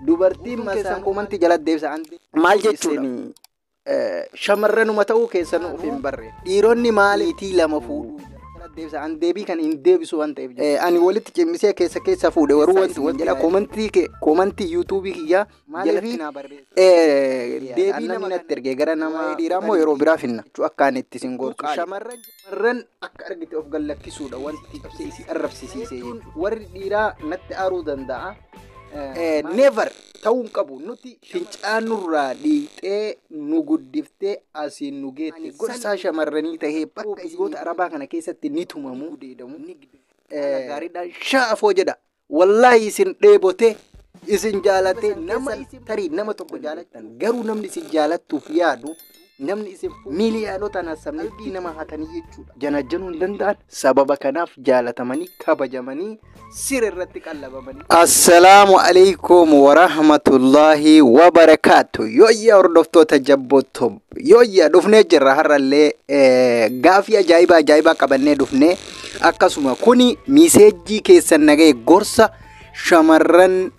Dubartiin keessan koomantii jala deebisa. Maal jechuudha? Shamarranuma ta'uu keessan of hin barre. Dhiironni maaliitii lama fuudhuu? Deebisa an deebii kan hin deebisu waan ta'eef. Ani walitti cimmisee keessa keessa fuudhe waruu wanti wanti jedha koomantii koomantii yuutuubii kiyyaa jalatti naa barreessa. Deebii nama natti ergee gara nama dhiiraa immoo yeroo biraa finna. Akka ani itti sin gorsu. Shamarran akka argite of gallakkisuudha wanti cabsee isii arrabsisiisee jechuudha. Warri dhiiraa natti aaruu danda'a. Never ta'uu hin qabu. Nuti fincaanurraa dhiixee nu guddiftee asiin nu geette. Gorsaa shamarranii tahee bakka biyyoota arabaa kana keessatti ni tumamu. Gaariidhaan shaafoo jedha. Wallaahi isin dheebotee isin jaalatee nama tarii nama tokko jaalattan garuu namni isin jaalattuuf yaadu namni isin miiliyaanotaan hassamne nama hatanii jechuudha. Janajjanuu hin danda'an sababa kanaaf jaalatamanii kabajamanii siree irratti qallabamanii. Assalaamu alaikum warahmatullaahi wabarakaatu. Yooyyaa hordoftoota Jabboo Yooyyaa dhufnee jirra har'allee gaafii ajaa'ibaa ajaa'ibaa qabannee dhufnee akkasuma kuni miiseejjii keessan naga'e gorsa shamarran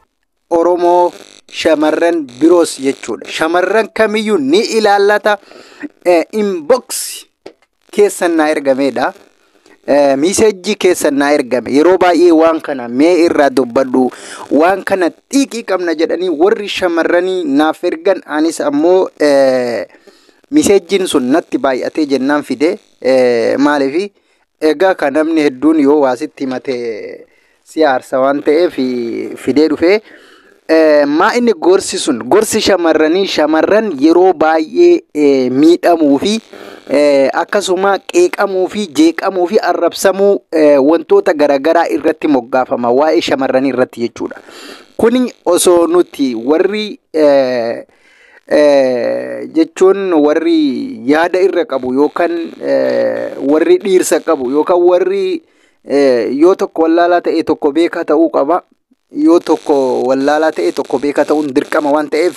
Oromoo shamarran biroos jechuudha. Shamarran kamiyyuu ni ilaallata. Inbox keessan naa ergameedha. Miiseejjii keessan naa ergame. Yeroo baay'ee waan kana mee irraa dubbadhu waan kana xiiqii qabna jedhanii warri shamarranii naaf ergan anis ammoo miiseejjiin sun natti baay'atee jennaan fide maaliifi egaa kan namni hedduun yoo waasitti himate si aarsa waan ta'eef fidee dhufee. Maa inni gorsi sun gorsi shamarranii shamarran yeroo baay'ee miidhamuu fi akkasuma qeeqamuu fi jeeqamuu fi arrabsamuu wantoota garaagaraa irratti moggaafama waa'ee shamarranii irratti jechuudha. Kuni osoo nuti warri jechuun warri yaada irra qabu yookaan warri dhiirsa qabu yookaan warri yoo tokko wallaalaa ta'e tokko beekaa ta'uu qaba. Yoo tokko wallaalaa ta'e tokko beekaa ta'uun dirqama waan ta'eef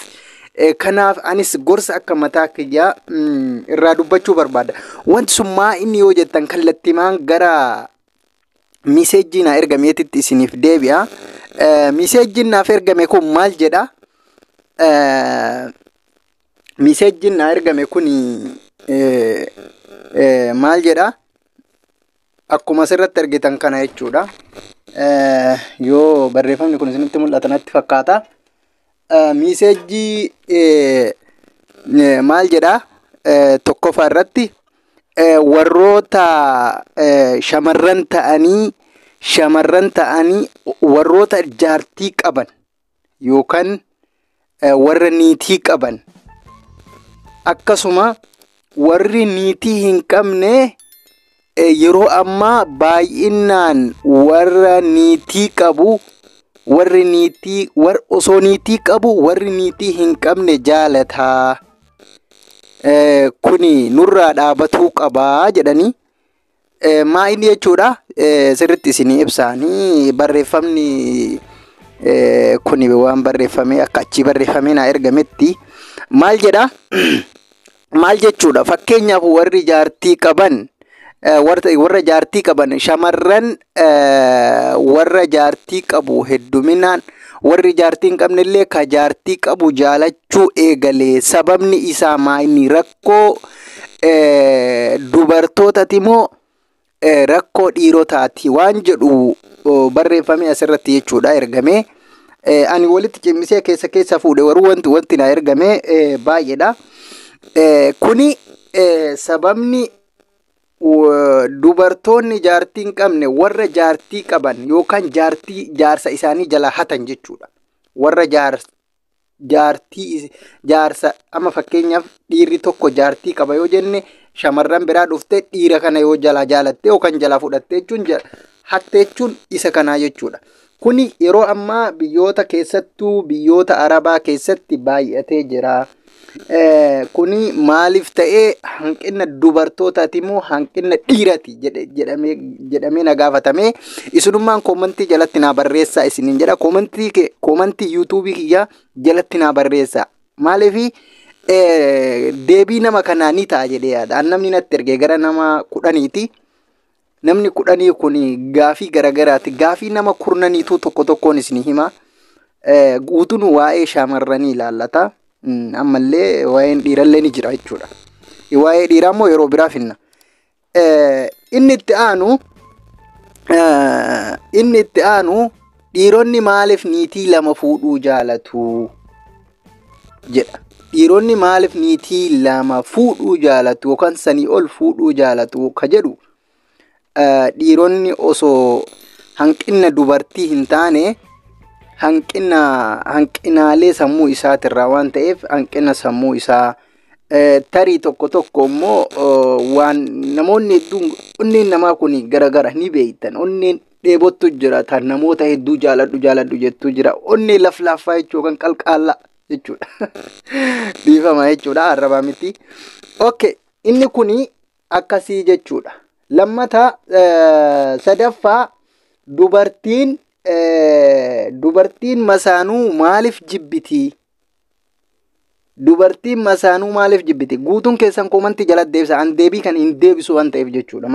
kanaaf anis gorsa akka mataa kiyyaa irraa dubbachuu barbaada. Wanti sun maa inni yoo jettan kallattimaan gara miiseejjii naa ergameetitti isiniif deebi'a. Miiseejjiin naaf ergame kun maal jedha? Miiseejjiin naa ergame kun maal jedha? Akkuma asirratti argitan kana jechuudha. Yoo barreeffamni kun isinitti mul'ata natti fakkaata. Miiseejjii maal jedha? Tokkoffaa irratti warroota shamarran ta'anii warroota jaartii qaban yookaan warra niitii qaban akkasuma warri niitii hin qabne yeroo ammaa baay'inaan warra niitii qabu warri niitii osoo niitii qabu warri niitii hin qabne jaalataa kuni nurraa dhaabatuu qabaa jedhanii maa inni jechuudha sirriitti isinii ibsaanii barreeffamni kuni waan barreeffamee akka achii barreeffamee naa ergametti maal jedha maal jechuudha fakkeenyaaf warri jaartii qaban warra jaartii qaban shamarran warra jaartii qabu hedduminaan warri jaartii hin qabne illee ka jaartii qabu jaalachuu eegalee sababni isaa maa inni rakkoo dubartootati moo rakkoo dhiirotaati waan jedhu barreeffame asirratti jechuudha ergame. Ani walitti cimmisee keessa keessa fuudhe waruu wanti wanti naa ergame baay'eedha. Kuni sababni dubartoonni jaartii hin qabne warra jaartii qaban yookaan jaartii jaarsa isaanii jala hatan jechuudha. Warra jaartii jaarsa amma fakkeenyaaf dhiirri tokko jaartii qaba yoo jenne shamarran biraa dhuftee dhiira kana yoo jala jaalatte yookaan jala fudhatte jechuun hatte jechuun isa kanaa jechuudha. Kuni yeroo ammaa biyyoota keessattuu biyyoota arabaa keessatti baay'atee jira. Kuni maaliif ta'ee hanqina dubartootaati moo hanqina dhiiraati jedhamee na gaafatame. Isinummaan koomantii jalatti naa barreessaa isiniin jedha. Koomantii yuutuubii kiyyaa jalatti naa barreessaa. Maaliif deebii nama kanaa ni ta'a jedhee yaada. Namni natti ergee gara nama 10ti. Namni 10 kun gaafii garagaraati. Gaafii nama 10niitu tokko tokkoon isinii hima. Guutuun waa'ee shamarranii ilaallata. Ammallee waa'een dhiirallee ni jira jechuudha. Waa'ee dhiiraa immoo yeroo biraa finna. Inni itti aanu inni itti aanu dhiironni maaliif niitii lama fuudhuu jaalatu jedha. Dhiironni maaliif niitii lama fuudhuu jaalatu yookaan sanii ol fuudhuu jaalatu ka jedhu, dhiironni osoo hanqina dubartii hin taane, hanqina hanqinaalee sammuu isaatirraa waan ta'eef, hanqina sammuu isaa, tarii tokko tokko immoo waan namoonni hedduun, onneen namaa kun garagara ni beektan, onneen dheebottu jira, tan namoota hedduu jaaladhu jaaladhu jettu jira, onnee laflaaffaa jechuu kan qalqaallaa jechuudha. Dhiifama jechuudha, arrabaa miti. Okay, inni kuni akkasii jechuudha. Lammata, sadaffaa, dubartiin masaanuu maaliif jibbitii? Dubartiin masaanuu maaliif jibbiti? Guutuun keessan koomantii jalatti deebisa. An deebii kan hin deebisu waan ta'eef jechuudha.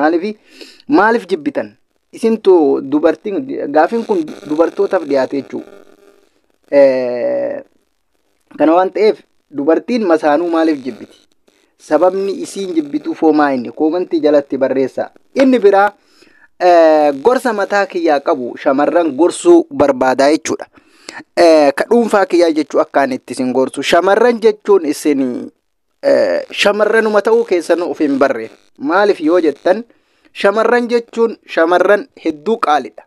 Maaliif jibbitan? Isintu dubartiin, gaafiin kun dubartootaaf dhiyaate jechuudha. Kana waan ta'eef dubartiin masaanuu maaliif jibbiti? Sababni isiin jibbituuf homaa inni koomantii jalatti barreessa. Inni biraa gorsa mataa kiyyaa qabu shamarran gorsuu barbaadaa jechuudha. Ka dhuunfaa kiyyaa jechuu akka ani itti isin gorsu, shamarran jechuun isin shamarranuma ta'uu keessan of hin barre. Maaliif yoo jettan, shamarran jechuun shamarran hedduu qaalidha.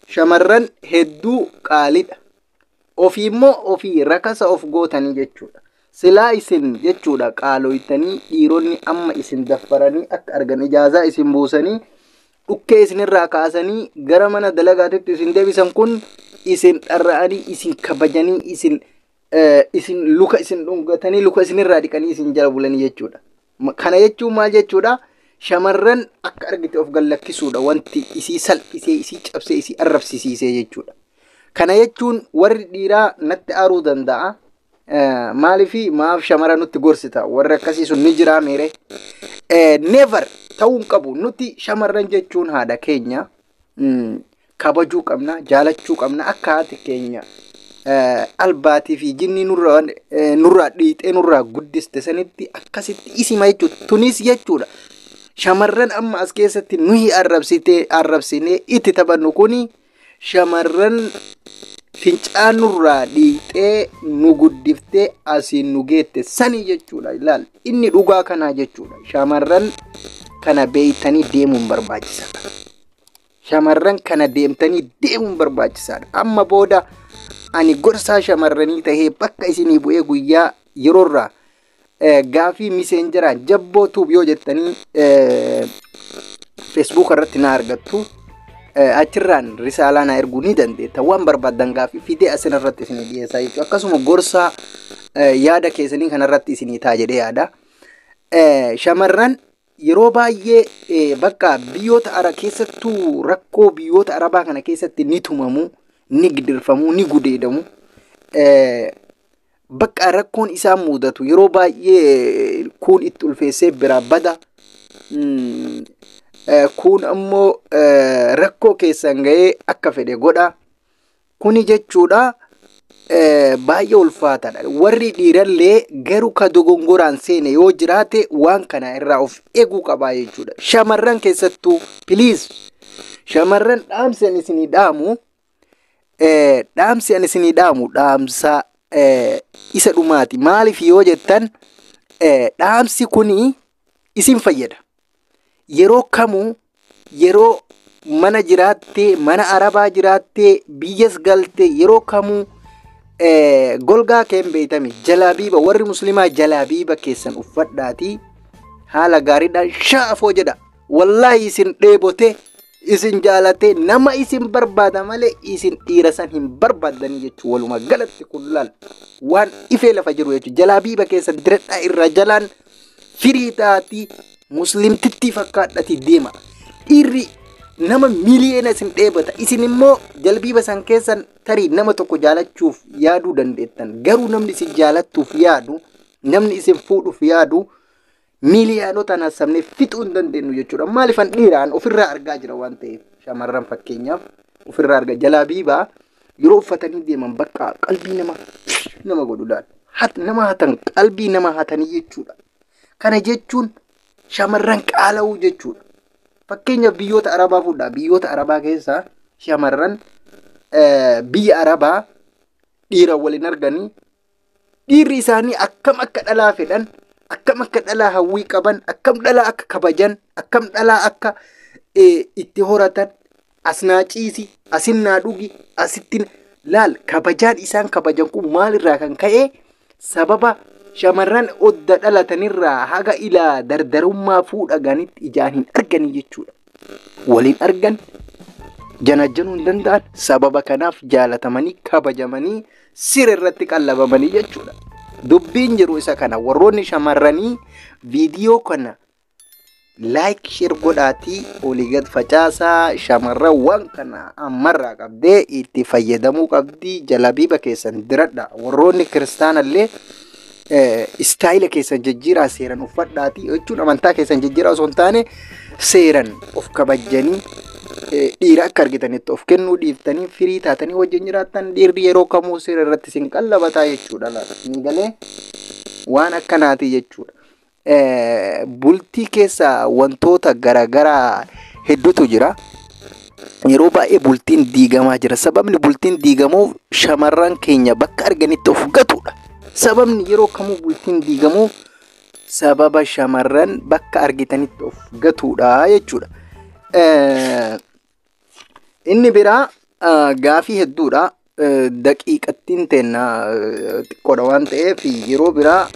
Shamarran hedduu qaalidha. Ofii immoo ofii rakasa of gootanii jechuudha. Silaa isin jechuudha qaaloytanii, dhiironni amma isin daffaranii akka argan ijaazaa isin buusanii, dhukkee isinirraa kaasanii gara mana dalagaatitti isin deebisan kun, isin dharra'anii, isin kabajanii, isin luka isin dhungatanii, luka isinirraa dhiqanii isin jala bulanii jechuudha. Kana jechuun maal jechuudha? Shamarran akka argite of gallakkisuudha wanti isii salphisee, isii cabsee, isii arrabsisiisee jechuudha. Kana jechuun warri dhiiraa natti aaruu danda'a. Maaliifi maaf shamara nutti gorsita? Warri akkasii sun ni jiraa meere. Never ta'uu hin qabu. Nuti shamarran jechuun haadha keenya kabajuu qabna, jaalachuu qabna, akka haati keenya albaatii fi jinni nurraa dhiixee nurraa guddiste sanitti akkasitti isima jechuudha. Tunis jechuudha. Shamarran amma as keessatti nuyi arrabsitee arrabsinee itti taphannu kuni shamarran fincaan nurraa dhiixee nu guddiftee asiin nu geette sanii jechuudha. Ilaal, inni dhugaa kanaa jechuudha. Shamarran kana beeytanii deemuun barbaachisaadha. Shamarran kana deemtanii deemuun barbaachisaadha. Amma booda ani gorsaa shamarranii tahee bakka isinii bu'ee guyyaa yeroorraa gaafii Messengeraan Jabboo Tube yoo jettanii Facebook irratti na argattu. Achirraan risaalaa na erguu ni dandeetta. Waan barbaaddan gaafii fidee asin irratti isinii dhiyeessaa jechuudha. Akkasuma gorsaa yaada keessanii kanarratti isinii ta'a jedhee yaada. Shamarran yeroo baay'ee bakka biyyoota ara keessattuu rakkoo biyyoota arabaa kana keessatti ni tumamu, ni gidirfamu, ni gudeedamu. Bakka rakkoon isaan mudatu yeroo baay'ee kun itti ulfeessee biraa bada. Kun ammoo rakkoo keessan ga'ee akka fedhe godha. Kuni jechuudha baay'ee ulfaataadha. Warri dhiirallee garuu ka dogongoraan seene yoo jiraate waan kana irraa of eeguu qabaa jechuudha. Shamarran keessattuu, please, shamarran, dhaamsi ani isinii dhaamu, dhaamsi ani isinii dhaamu dhaamsa isa dhumaati. Maaliif yoo jettan, dhaamsi kuni isin fayyada. Yeroo kamuu, yeroo mana jiraattee, mana arabaa jiraattee, biyyas galtee, yeroo kamuu golgaa keen beeytami, jalaabiiba, warri muslimaa jalaabiiba keessan uffadhaatii haala gaariidhaan shaafoo jedha. Wallaahi isin dheebote, isin jaalatee nama isin barbaada malee isin dhiira san hin barbaaddanii jechuu. Walumaa galatti kun laal waan ifee lafa jiru jechuudha. Jalaabiiba keessan diradhaa, irra jalaan firii taatii muslimtittii fakkaadhati deema. Dhiirri nama miliyoona isin dheebata. Isin immoo jalbiiba san keessan tarii nama tokko jaalachuuf yaaduu dandeettan. Garuu namni isin jaalattuuf yaadu, namni isin fuudhuuf yaadu miiliyoonota haasabnee fixuu hin dandeenyu jechuudha. Maaliifan dhiiraan ofirraa argaa jira waan ta'eef, shamarran fakkeenyaaf ofirraa argaa jalaabiibaa Yeroo uffatanii deeman bakka qalbii nama godhu laal. Nama hatan, qalbii nama hatanii jechuudha. Kana jechuun shamarran qaala'uu jechuudha. Fakkeenyaaf biyyoota Arabaa fuudhaa. Biyyoota Arabaa keessaa shamarran biyya Arabaa dhiira waliin arganii, dhiirri isaanii akkam akka dhalaa fedhan, akkam akka dhalaa hawwii qaban, akkam dhalaa akka kabajan, akkam dhalaa akka itti horatan, as naa ciisi, asin naa dhugi, asitti laal, kabajaan isaan kabajan kun maalirraa kan ka'e? Sababa shamarran odda dhalatanirraa haga ilaa dardarummaa fuudha ganitti ijaan hin arganii jechuudha. Waliin argan janajjanuu hin danda'an. Sababa kanaaf jaalatamanii, kabajamanii, siree irratti qallabamanii jechuudha. Dubbiin jiru isa kana. Warroonni shamarranii viidiyoo kana like, share godhaatii olii gad facaasaa. Shamarran waan kana ammarraa qabdee itti fayyadamuu qabdi. Jalabiiba keessan diradha. Warroonni kiristaanallee istaayila keessan jijjiiraa, seeran uffadhaatii jechuun amantaa keessan jijjiiraa osoo hin taane, seeran of kabajjanii, dhiira akka argitanitti of kennuu dhiiftanii, firii taatanii wajjin jiraattan, dhiirri yeroo kamuu seera irratti isin qallabataa jechuudha. Ni galee waan akkanaati jechuudha. Bultii keessa wantoota garaagaraa hedduutu jira. Yeroo baay'ee bultiin diigamaa jira. Sababni bultiin diigamuuf shamarran keenya bakka arganitti of gatudha. Sababni yeroo kamuu bultiin diigamuuf sababa shamarran bakka argitanitti of gatuudha jechuudha. Inni biraa gaafii hedduudha. Daqiiqattiin teenna xiqqoodha waan ta'eef, yeroo biraa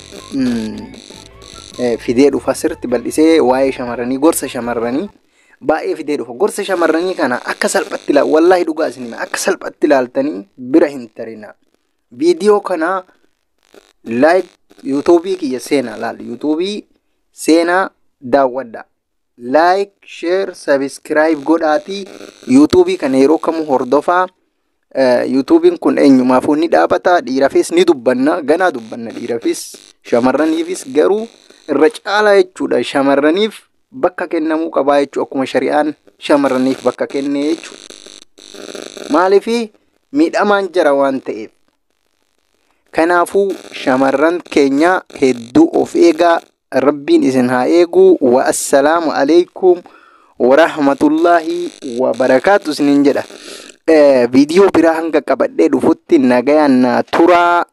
fidee dhufa, sirriitti bal'isee waa'ee shamarranii, gorsa shamarranii baay'ee fidee dhufa. Gorsa shamarranii kana akka salphatti ilaal, wallaahi dhugaa isin hima, akka salphatti ilaaltanii bira hin tarina. Viidiyoo kana like, yuutuubii kiyya seenaa laal, yuutuubii seenaa daawwadha. Like, share, subscribe godhaatii yuutuubii kana yeroo kamuu hordofaa. Yuutuubiin kun eenyumaafuu ni dhaabata. Dhiiraafis ni dubbanna, ganaa dubbanna, dhiiraafis shamarraniifis, garuu irra caalaa jechuudha shamarraniif bakka kennamuu qabaa jechuudha, akkuma shari'aan shamarraniif bakka kenne jechuudha. Maaliifi miidhamaan jira waan ta'eef. Kanaafuu shamarran keenya hedduu of eegaa, Rabbiin isin haa eegu. Wa assalaamu alaikum warahmatullaahi wabarakaatu isiniin jedha. Viidiyoo biraa hanga qabadhee dhufutti nagayaan naa turaa.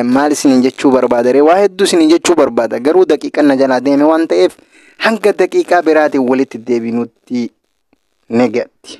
Maal isiniin jechuu barbaada ree? Waa hedduu isiniin jechuu barbaada, garuu daqiiqan na jalaa deeme waan ta'eef, hanga daqiiqaa biraatiin walitti deebinutti nagatti.